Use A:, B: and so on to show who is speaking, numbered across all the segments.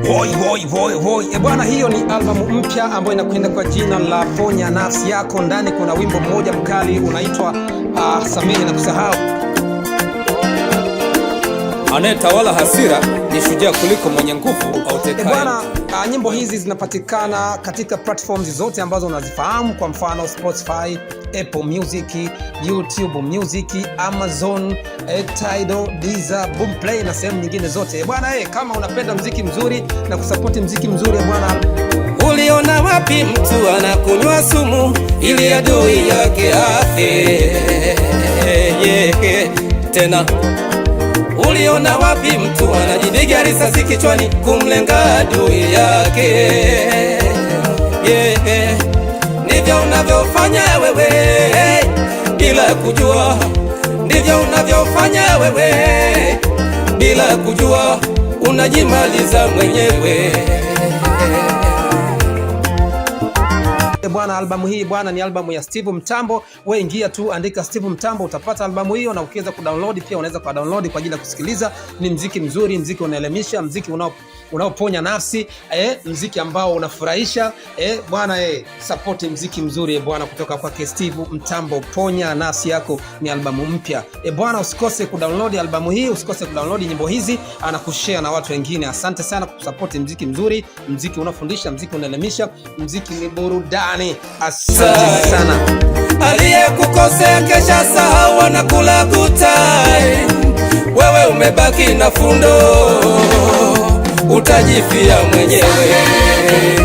A: Woi woi woi woi. E bwana, hiyo ni albamu mpya ambayo inakwenda kwa jina la Ponya Nafsi Yako. Ndani kuna wimbo mmoja mkali unaitwa Samehe na Kusahau.
B: Anayetawala hasira ni shujaa kuliko mwenye nguvu
A: E
B: autekaye.
A: bwana, nyimbo hizi zinapatikana katika platforms zote ambazo unazifahamu, kwa mfano Spotify, Apple Music, YouTube Music, Amazon, Tidal, Deezer, Boomplay na sehemu nyingine zote. E bwana, kama unapenda mziki mzuri na kusapoti mziki mzuri, e bwana.
B: Uliona wapi mtu anakunywa sumu ili adui yake afe? Yeah. Tena uliona wapi mtu anajipiga risasi kichwani kumlenga adui yake? Yeah. Ndivyo unavyofanya wewe bila kujua, ndivyo unavyofanya wewe bila kujua, unajimaliza mwenyewe.
A: E bwana, albamu hii bwana ni albamu ya Steve Mtambo. We ingia tu andika Steve Mtambo utapata albamu hiyo, na ukiweza kudownload pia unaweza kudownload kwa ajili ya kusikiliza. Ni mziki mzuri, mziki unaelimisha, mziki unaoponya nafsi, mziki ambao unafurahisha, bwana, support mziki mzuri, bwana, kutoka kwake Steve Mtambo. Ponya Nafsi Yako ni albamu mpya, bwana, usikose kudownload albamu hii, usikose kudownload nyimbo hizi na kushare na watu wengine. Asante sana kwa kusupport mziki mzuri, mziki unaofundisha, mziki unaelimisha, mziki ni burudani. Asante sana.
B: Aliyekukosea kesha sahau, anakula gutai, wewe umebaki na fundo, utajifia mwenyewe.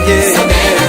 B: Yeah.